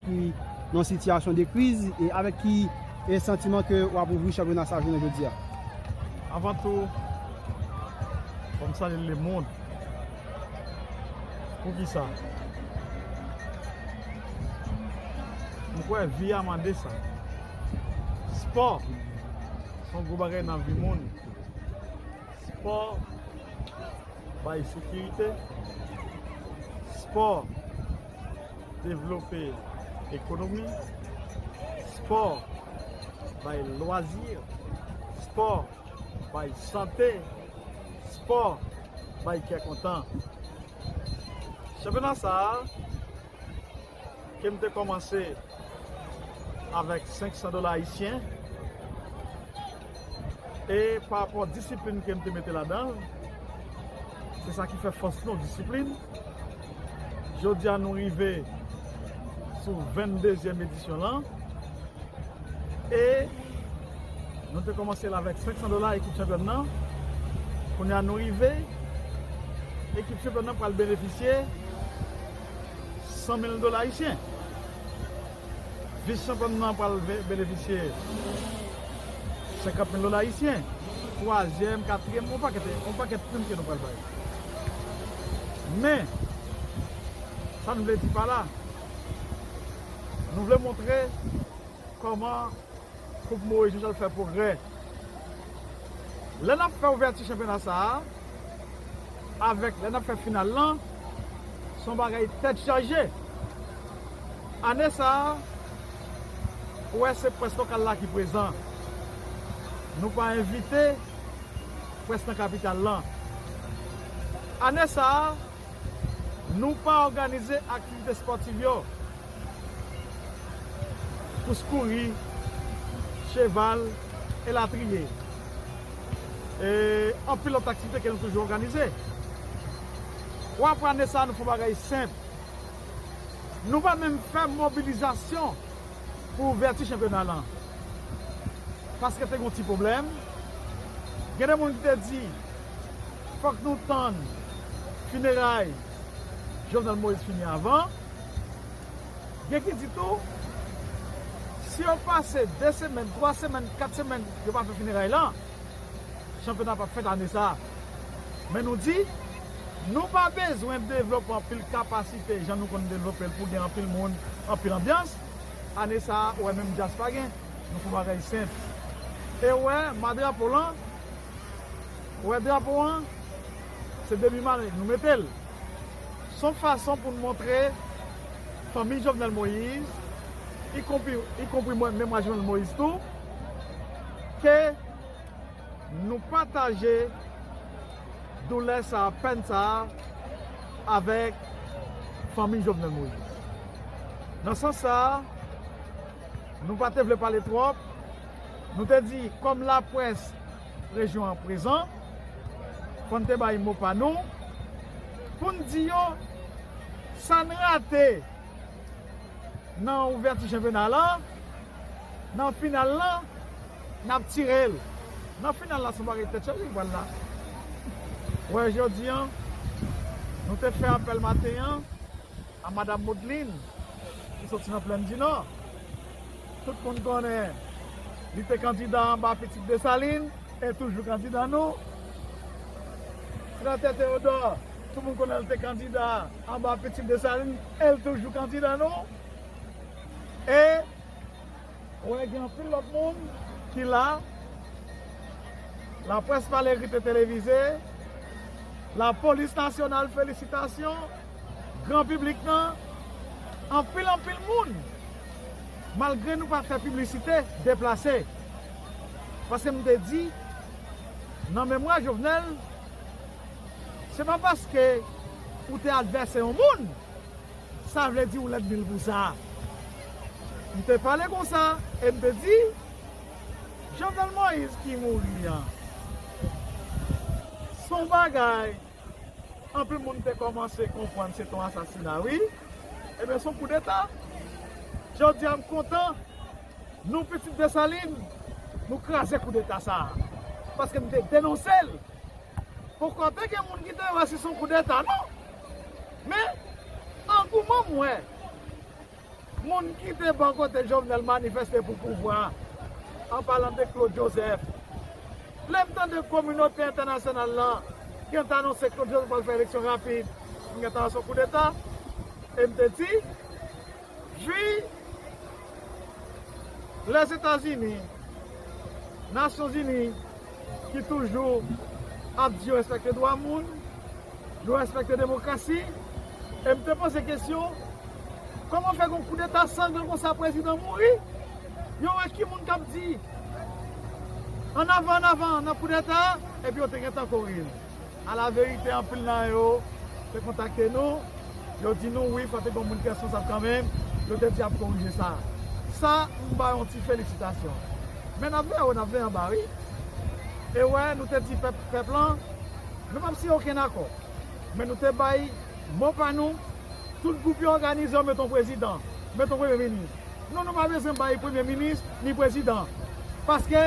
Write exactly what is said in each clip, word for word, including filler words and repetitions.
ki nan sitiyasyon de kriz, e avèk ki, e santiman ke w ap ouvri chanpyona sa jounen jodi a? Avan tou, fò m salye lemonn. Poukisa? M kwè vi a mande sa. Spò se yon gwo bagay nan vi moun. Spò bay sekirite. Spò devlope ekonomi. Spò bay lwazi. Spò bay sante. Spò bay kè kontan. Chanpyona sa a, ke m te kòmanse avèk senk san dola ayisyen. E pa rapò disiplin ke m te mete ladan l, se sa ki fè fòs nou, disiplin. Jodi a, nou rive sou venndezyèm edisyon lan. E nou te kòmanse l avèk senk san dola, ekip chanpyòn nan. Kounye a, nou rive, ekip chanpyòn nan pral benefisye san mil dola ayisyen. Vis chanpyòn nan pral ve- benefisye senkant mil dola ayisyen. Twazyèm, katriyèm, yon pakèt, yon pakèt prim ke nou pral bay. Men, sa n vle di pa la, nou vle montre kòman Koup Moyiz Jean Charles fè pwogrè. Lè n ap fè ouvèti chanpyona sa a, avèk lè n ap fè final lan, se yon bagay tèt chaje. Ane sa a, ou wè se près lokal la ki prezan. Nou pa envite près nan kapital lan. Ane sa a, nou pa òganize aktivite espòtiv yo. Kous kouri, cheval, elatriye. E anpil lòt aktivite ke nou toujou òganize. W ap wè ane sa a, nou fè yon bagay senp. Nou pa menm fè mobilizasyon pou ouvèti chanpyona lan. Paske te gen yon ti pwoblèm. Gen de moun ki te di, fòk nou tann fineray Jovenel Moïse fini avan. Gen ki di tou, si yo pase de semèn, twa semèn, kat semèn, yo pa fè fineray lan, chanpyona p ap fèt ane sa a. Men nou di, nou pa bezwen devlope anpil kapasite jan nou konn devlope l pou gen anpil moun, anpil anbyans. Ane sa a, ou wè menm djaz pa gen, nou fè yon bagay senp. E ou wè, ma drapo lan, ou wè drapo an, se demi mare, nou mete l. Se yon fason pou n montre fanmi Jovenel Moïse, ikonpri, ikonpri mwen, memwa Jovenel Moïse tou, ke nou pataje doulè sa a, pèn sa a, avèk fanmi Jovenel Moïse. Nan sans sa a, nou pa te vle pale twòp, nou te di, kòm laprès rejyon an prezan, fò n te bay mo pa nou, pou n di yo, sa n rate nan ouvèti chanpyona lan, nan final lan, n ap tire l. Nan final la, se yon bagay tèt chaje ki pral la. Wè, jodi an, nou te fè apèl maten an a Madam Modeline, ki soti nan Plèn di Nò. Tout moun konnen li te kandida anba Pitit Desalin, e toujou kandida nou. Senatè Théodore, tout moun konnen l te kandida anba Pitit Desalin, e l toujou kandida nou. E, wè, gen anpil lòt moun ki la. Laprès pale ekri e televize. Lapolis nasyonal, felisitasyon. Gran piblik lan, anpil, anpil moun. Malgre nou pa fè piblisite, deplase. Paske m te di, nan memwa Jovenel, se pa paske ou te advèsè yon moun, sa vle di ou lènmi l pou sa. M te pale konsa, e m te di, Jovenel Moïse ki mouri an, se yon bagay anpil moun te kòmanse konprann se te yon asasina, wi. Ebyen, se yon koudeta. Jodi a, m kontan, nou, Pitit Desalin, nou kraze koudeta sa a. Paske m te denonse l. Poko te gen moun ki te wè si se yon koudeta, non. Men, angouman m wè, Moun ki te bò kote Jovenel manifeste pou pouvwa, an palan de Claude Joseph. Lè m tande kominote entènasyonal lan gentan anonse Claude Joseph pral fè eleksyon rapid, m gentan anonse koudeta, e m te di, vi Lèzetazini, Nasyonzini, ki toujou ap di yo respekte dwa moun, yo respekte demokrasi, e m te poze kesyon, kòman fè gon koudeta sanglan konsa prezidan mouri? Yo wè ki moun k ap di, ann avan, ann avan, nan koudeta, epi yo te gentan kore l. Alaverite, anpil nan yo te kontakte nou, yo di nou, wi, fò te gen moun ki responsab kanmenm, yo te di ap korije sa. Sa, m ba yo yon ti felisitasyon. Men n ap veye wo, n ap veye anba, wi. E wè, nou te di pèp, pèp lan, nou p ap siyen okenn akò. Men nou te bay mo pa nou, tout gwoup yo òganize, yo met yon prezidan, met yon premye minis. Non, nou pa bezwen bay premye minis, ni prezidan. Paske,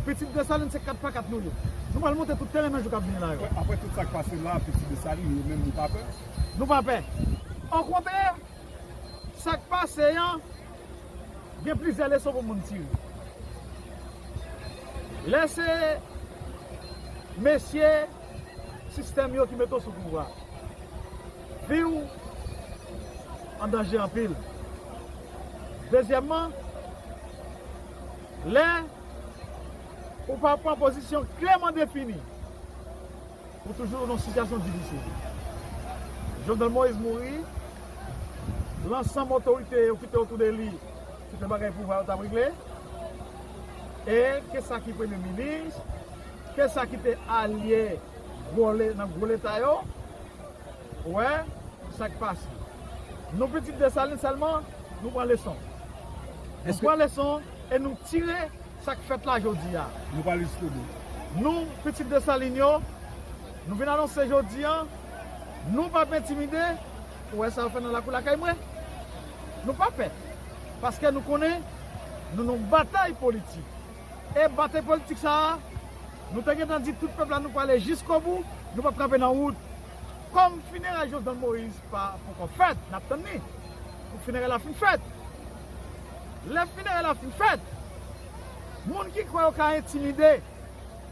pitit Desalin se kat pa kat nou ye. Nou pral monte tout teren nan jou k ap vini la yo. Apre, apre tout sa k pase la, pitit Desalin, nou menm, nou pa pè? Nou pa pè. Okontrè, sa k pase an, gen plizyè leson pou moun tire. Lè se mesye sistèm yo ki mete w sou pouvwa, vi w an danje anpil. Dezyèmman, lè ou pa pran pozisyon klèman defini, ou toujou nan yon sitiyasyon difisil. Jovenel Moïse mouri, lansanm otorite yo ki te otou de li, se te bagay pouvwa yo t ap regle. E ke sa ki premye minis, ke sa ki te alye gwo le-, nan gwo leta yo, ou wè sa k pase. Nou pitit Desalin sèlman, nou pran leson. Nou pran leson e nou tire sa k fèt la jodi a. Nou pral jiskobou. Nou, pitit Desalin yo, nou vin anonse jodi a, nou p ap entimide. Ou wè sa yo fè nan lakou lakay mwen? Nou pa pè. Paske nou konnen nou nan yon batay politik. E batay politik sa a, nou te gentan di tout pèp la nou prale jiskobou, nou p ap kanpe nan wout. Kòm finerèy Jovenel Moïse pa poko fèt, n ap tann li pou finerèy la fin fèt. Lè finerèy la fin fèt, moun ki kwè yo ka entimide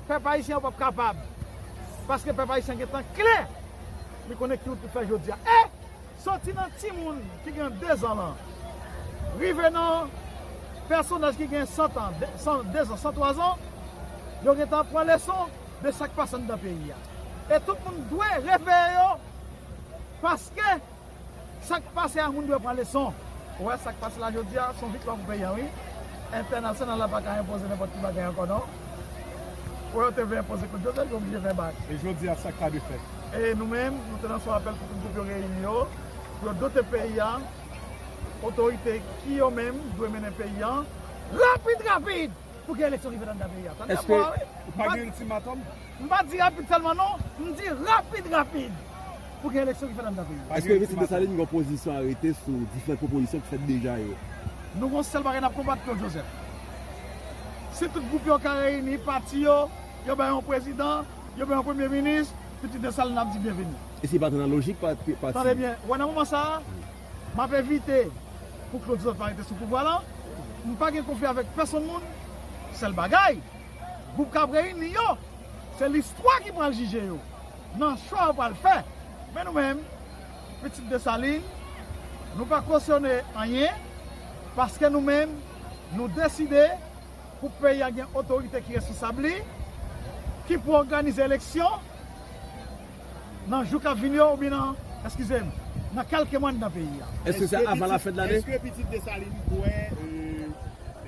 pèp ayisyen, yo p ap kapab. Paske pèp ayisyen gentan klè, li konnen ki wout pou fè jodi a. E soti nan timoun ki gen de zan lan, rive nan pèsonaj ki gen san tan, de, san, de zan, san twa zan, yo gentan pran leson de sa k pase anndan peyi a. E tout moun dwe reveye yo, paske sa k pase a, moun dwe pran leson. Ou wè sa k pase la jodi a, se yon viktwa pou peyi a, wi. Entènasyonal la pa ka enpoze nenpòt ki bagay ankò, non. Ou wè, yo te vle enpoze Claude Joseph, yo oblije fè bak. E jodi a, sa k ta dwe fèt? E nou menm, nou te lanse yon apèl pou tout gwoup yo reyini yo, pou yo dote peyi a, otorite ki yo menm dwe mennen peyi a, rapid, rapid, pou gen eleksyon ki fèt anndan peyi a. Tande m, wi. Èske ou pa gen iltimatòm? M pa di rapid sèlman non, m di rapid, rapid, pou gen eleksyon ki fèt anndan peyi a. Èske Pitit Desalin gen yon pozisyon arete sou diferan pwopozisyon ki fèt deja yo? Nou gen yon sèl bagay n ap konbat, Claude Joseph. Si tout gwoup yo ka reyini, pati yo, yo bay yon prezidan, yo bay yon premye minis, Pitit Desalin ap di byenveni. E se pa t nan lojik pa, pati? Tande byen, ou wè nan moman sa a, m ap evite pou Claude Joseph pa rete sou pouvwa la. M pa gen konfli avèk pèsonn moun. Sèl bagay, gwoup k ap reyini yo, se listwa ki pral jije yo nan chwa yo pral fè. Men nou menm, Pitit Desalin, nou pa kosyone anyen, paske nou menm, nou deside pou peyi a gen otorite ki responsab li, ki pou òganize eleksyon nan jou k ap vini yo, oubyen nan, eskize m, nan kèlke mwa anndan peyi a. Èske se avan lafèn lane? Èske Pitit Desalin kwè, euh,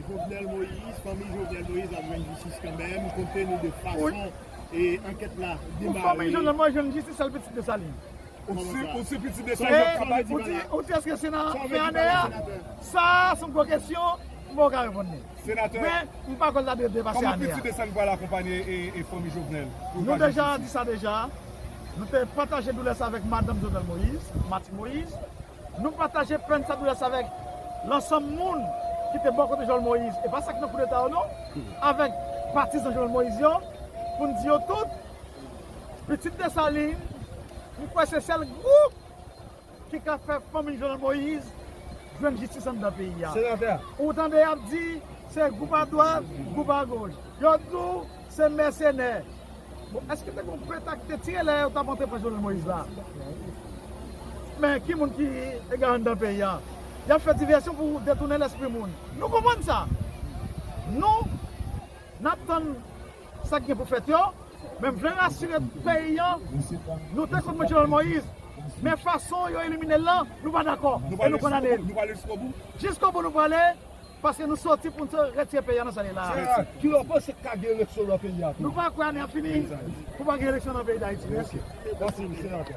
Jovenel Moïse, fanmi Jovenel Moïse ap jwenn jistis kanmenm, konte tenu de fason e ankèt la demare? Pou fanmi Jovenel Moïse jwenn jistis, sèl Pitit Desalin. Ou si, ou si Pitit Desalin ap kapab? Ou di, ou di èske se nan fen ane a? Sa a se yon gwo kesyon, m poko ka reponn li. Senatè, men m pa kwè l ta dwe depase ane a. Kòman Pitit Desalin pral akonpanye e, e fanmi Jovenel? Nou deja di sa deja. Nou te pataje doulè sa avèk madanm Jovenel Moïse, Martine Moïse. Nou pataje pèn sa, doulè sa avèk lansanm moun ki te bò kote Jovenel Moïse. E pa sa k nan koudeta yo non. Avèk patizan Jovenel Moïse yo, pou n di yo tout, Pitit Desalin, m kwè se sèl gwoup ki ka fè fanmi Jovenel Moïse jwenn jistis anndan peyi a. Senatè. Ou tande y ap di se gwoup adwat, gwoup agoch. Yo di w se mèsenè. Bon, èske te gen yon peta ki te tire lè yo t ap antre pran Jovenel Moïse la? Men ki moun ki egare anndan peyi a? Y ap fè divèsyon pou detounen lespri moun. Nou konprann sa. Nou, n ap tann sa k gen pou fèt yo, men m vle rasire peyi an, nou te kont Jovenel Moïse, men fason yo elimine l lan, nou pa dakò, e nou kondane l. Jiskobou nou prale, paske nou soti pou n retire peyi a nan sa l ye la a. Ki lè w panse ka gen eleksyon nan peyi a tou? Nou pa kwè ane a fini pou pa gen eleksyon nan peyi Dayiti. Mèsi. Mèsi, senatè.